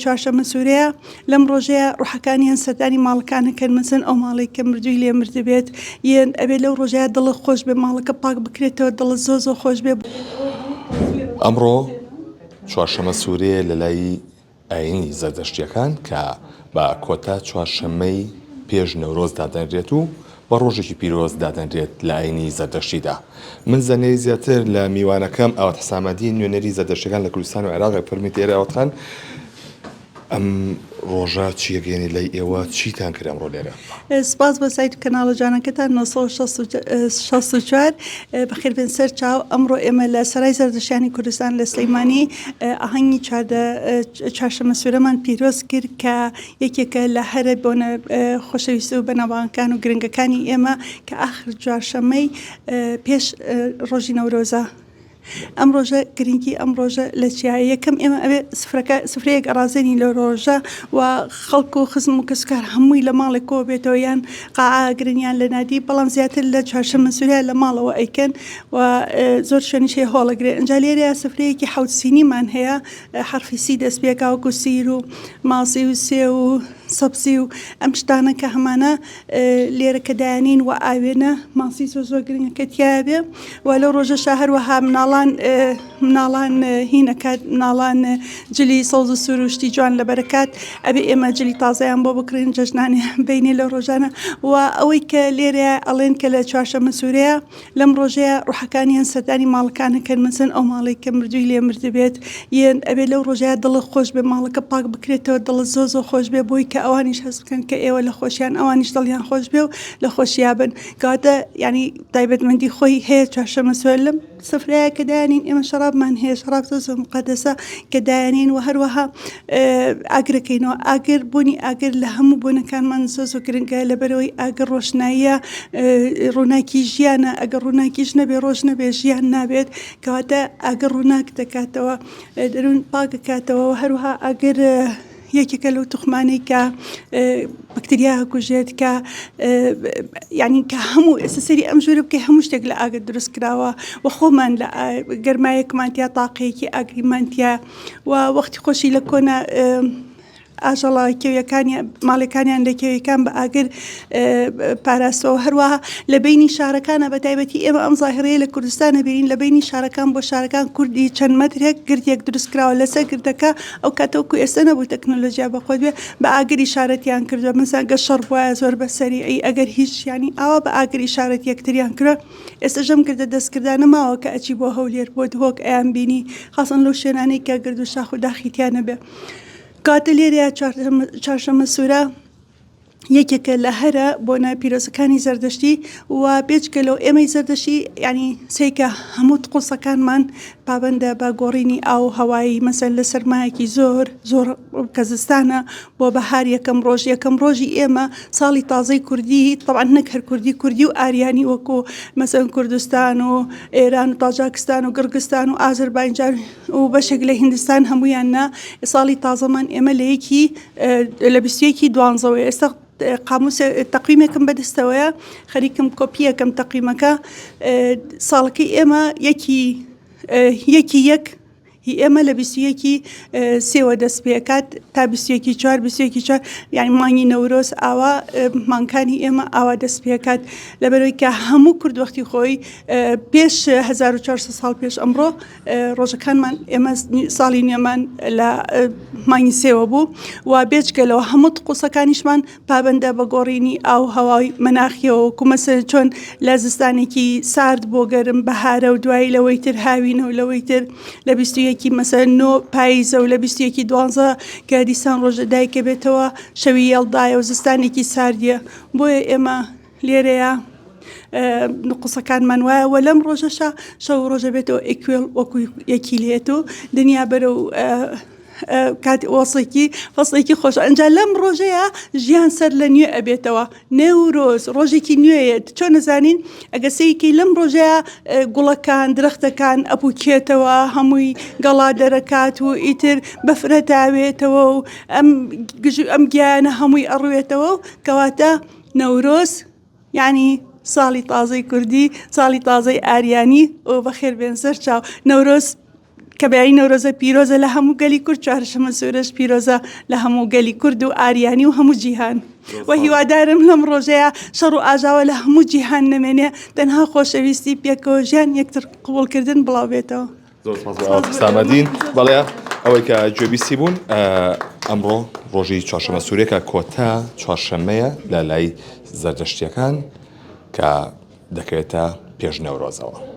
چوارشەممە سوورەیە لەم ڕۆژەیە ڕۆحەکانیان سەردانی ماڵەکانەکەن مەسەن ئەو ماڵێک کە مردووی لێ مردبێت یان ئەبێ لەو ڕۆژەیە دڵت خۆش بێ ماڵەکە پاک بکرێتەوە دڵت زۆر زۆر خۆش بێ. ئەمڕۆ چوارشەمە سوورەیە لەلای ئایینی زەردەشتییەکان کە بە کۆتا چوارشەممەی پێش نەورۆز دادەنرێت و بە ڕۆژێکی پیرۆز دادەنرێت لە ئایینی زەردەشتیدا. من زانیاری زیاتر لە میوانەکەم ئاوات حسامەدین نوێنەری زەردەشتیەکان لە کوردستان و عێراق فەرمیت ئێرە ئاوات خان ئەم ڕۆژە چی ئەگەیەنێت لای ئێوە چیتان کرد ئەمڕۆ لێرە؟ سپاس بۆ سایت و کەناڵە جوانەکەتان 964 بەخێربێن سەر چاو ئەمڕۆ ئێمە لە سەرای زەردەشتیانی کوردستان لە سلەیمانی ئاهەنگی چاردە چوارشەممە سوورەمان پیرۆز کرد کە یەکێکە لە هەرە بۆنە خۆشەویست و بەناوبانگەکان و گرنگەکانی ئێمە کە ئاخر چوارشەممەی پێش ڕۆژی نەورۆزە. ئەم ڕۆژە گرنگی ئەم ڕۆژە لە چیایە یەکەم ئێمە ئەوێ سفرەکە سفرەیەک ئەڕازێنین لەو ڕۆژە و خەڵک و خزم و کەسوکار هەمووی لە ماڵێک کۆ بێتەوە یان قاعە ئەگرن یان لە نادی بەڵام زیاتر لە چوارشەممە سووریا لە ماڵەوە ئەیکەن و زۆر شوێنیش هەیە هۆڵ ئەگرێ ئینجا لێرەیا سفرەیەکی حەوت سینیمان هەیە حەرفی سی دەست پێکا وەکو سیر و ماسی و سێو و سەبزی و ئەم شتانە کە هەمانە لێرە کە دایانین و ئاوێنە ماسی زۆر زۆر گرنگە کە تیایا بێ و لەو ڕۆژەشا هەروەها مناڵان مناڵان هینەکات مناڵان جلی سەوز و سوور و شتی جوان لەبەرەکات ئەبێ ئێمە جلی تازەیان بۆ بکڕین جەژنانێ بینێ لەو ڕۆژانە و ئەوەی کە لێرە ئەڵێن کە لە چوارشەممە سوورەیە لەم ڕۆژەیا ڕۆحەکانیان سەردانی ماڵەکانەکەن مەسەن ئەو ماڵەی کە مردووی لێ مردبێت یان ئەبێ لەو ڕۆژەیا دڵت خۆش بێ ماڵەکە پاک بکرێتەوە دڵت زۆر زۆر خۆش بێ بۆی کە ئەوانیش هەست بکەن کە ئێوە لە خۆشیان ئەوانیش دڵیان خۆش بێ و لە خۆشیا بن کەواتە یانی تایبەتمەندی خۆی هەیە چوارشەممە سوور لەم سفرەیە کە دایانین ئێمە شەڕابمان هەیە شەڕاب زۆر زۆر مقەدەسە کە دایانین و هەروەها ئاگرەکەینەوە ئاگر بوونی ئاگر لە هەموو بۆنەکانمان زۆر زۆر گرنگە لەبەرەوەی ئاگر ڕۆشناییە ڕووناکی ژیانە ئەگەر ڕووناکیش نەبێ ڕۆژ نەبێ ژیان نابێت کەواتە ئاگر ڕووناک دەکاتەوە دەروون پاکەکاتەوە هەروەها ئاگر یەکێکە لەو توخمانەی کە بەکتریا ئەکوژێت کە یعنی کە هەموو ئێستا سەری ئەم ژوورە بکەی هەموو شتێک لە ئاگر دروست کراوە و خۆمان لە گەرمایەکمان تیا تاقەیەکی ئاگریمان تیا و وەختی خۆشی لە کۆنە ئاژەڵە کێویەکانیان ماڵەکانیان لە کێویەکان بە ئاگر پاراستەوە هەروەها لە بینی شارەکانە بە تایبەتی ئێمە ئەم زاهرەیە لە کوردستانە بینین لە بینی شارەکان بۆ شارەکان کوردی چەند مەترێک گردێک دروست کراوە لەسەر گردەکە ئەو کاتە وەکو ئێستا نەبوو تەکنۆلۆژیا بە خۆت بێ بە ئاگر ئیشارەتیان کردووە مەسەن گەر شەڕ بوایە زۆر بە سەریعی ئەگەر هیچ یانی ئاوا بە ئاگر ئیشارەت یەکتریان کردووە ئێستاش ئەم گردە دەستکردانە ماوە کە ئەچی بۆ هەولێر بۆ دهۆک ئەیان بینی خاسەن لەو شوێنانەی کە گرد و شاخ و داخی تیا نەبێ کاتە لێرەیە چوارشەممە سوورە یەکێکە لە هەرە بۆنە پیرۆزەکانی زەردەشتی و بێجگە لەو ئێمەی زەردەشتی یانی سەیکە هەموو طقوسەکانمان پابەندە بە گۆڕینی ئاو و هەوایی مەسەن لە سەرمایەکی زۆر زۆر کە زستانە بۆ بەهار یەکەم ڕۆژ یەکەم ڕۆژی ئێمە ساڵی تازەی کوردی تەبعەن نەک هەر کوردی کوردی و ئاریانی وەکو مەسەن کوردستان و ئێران و تاجاکستان و گڕگستان و ئازربایجان و بەشێک لە هیندستان هەمویان نا ساڵی تازەمان ئێمە لە یەکی لە 21 دوانزەوە ئێستا قاموس تەقویمێکم بەدەستەوەیە خەریکم کۆپیەکەم تەقویمەکە ساڵەکەی ئێمە یەکی یەکی یەک هی ئێمە لە 21 سێوە دەست پێکات تا 21 چوار 21 چوار یعنی مانگی نەورۆز ئاوا مانکانی ئێمە ئاوا دەست پێکات لەبەرەوەی کە هەموو کورد وەختی خۆی پێش 1400 ساڵ پێش ئەمڕۆ ڕۆژەکانمان ئێمە ساڵی نوێمان لە مانگی سێوە بوو و بێجگە لەوە هەموو طقوسەکانیشمان پابەندە بە گۆڕینی ئاو هەوای مەناخیەوە وەکو مەسەلەن چۆن لە زستانێکی سارد بۆ گەرم بەهارە و دوایی لەوەی تر هاوینە و لەوەی تر لە 21 مەسەلەن نۆ پاییزە و لە 21 دوانزە کە دیسان ڕۆژە دایکە بێتەوە شەوی یەڵدایە و زستانێکی ساردیە بۆیە ئێمە لێرەیە قسەکانمان وایە وە لەم ڕۆژەشا شەو ڕۆژە بێتەوە ئیکوێڵ وەکو یەکی لێت و دنیا بەرەو کاتی وەسێکی فەسڵێکی خۆش ئەنجا لەم ڕۆژەیە ژیان سەر لە نوێ ئەبێتەوە نەورۆز ڕۆژێکی نوێیە چۆن نەزانین ئەگە سەیرکەی لەم ڕۆژەیە گوڵەکان درەختەکان ئەپوکێتەوە هەمووی گەڵا دەرەکات و ئیتر بەفرە تاوێتەوە و ئەم ئەم گیانە هەمووی ئەڕوێتەوە و کەواتە نەورۆز یانی ساڵی تازەی کوردی ساڵی تازەی ئاریانی و بەخێر بێن سەر چاو نەورۆز. کە بەیانی نەورۆزە پیرۆزە لە هەموو گەلی کورد چوارشەمە سوورەش پیرۆزە لە هەموو گەلی کورد و ئاریانی و هەموو جیهان و هیوادارم لەم ڕۆژەیە شەڕ و ئاژاوە لە هەموو جیهان نەمێنێ تەنها خۆشەویستی پێکەوە ژیان یەکتر قبوڵکردن بڵاو بێتەوە. زۆر سپاس بۆ ئاوات حسامەدین بەڵێ ئەوەی کە گوێبیستی بوون ئەمڕۆ ڕۆژی چوارشەمە سوورێکە کۆتا چوارشەمەیە لە لای زەردەشتیەکان کە دەکەوێتە پێش نەورۆزەوە.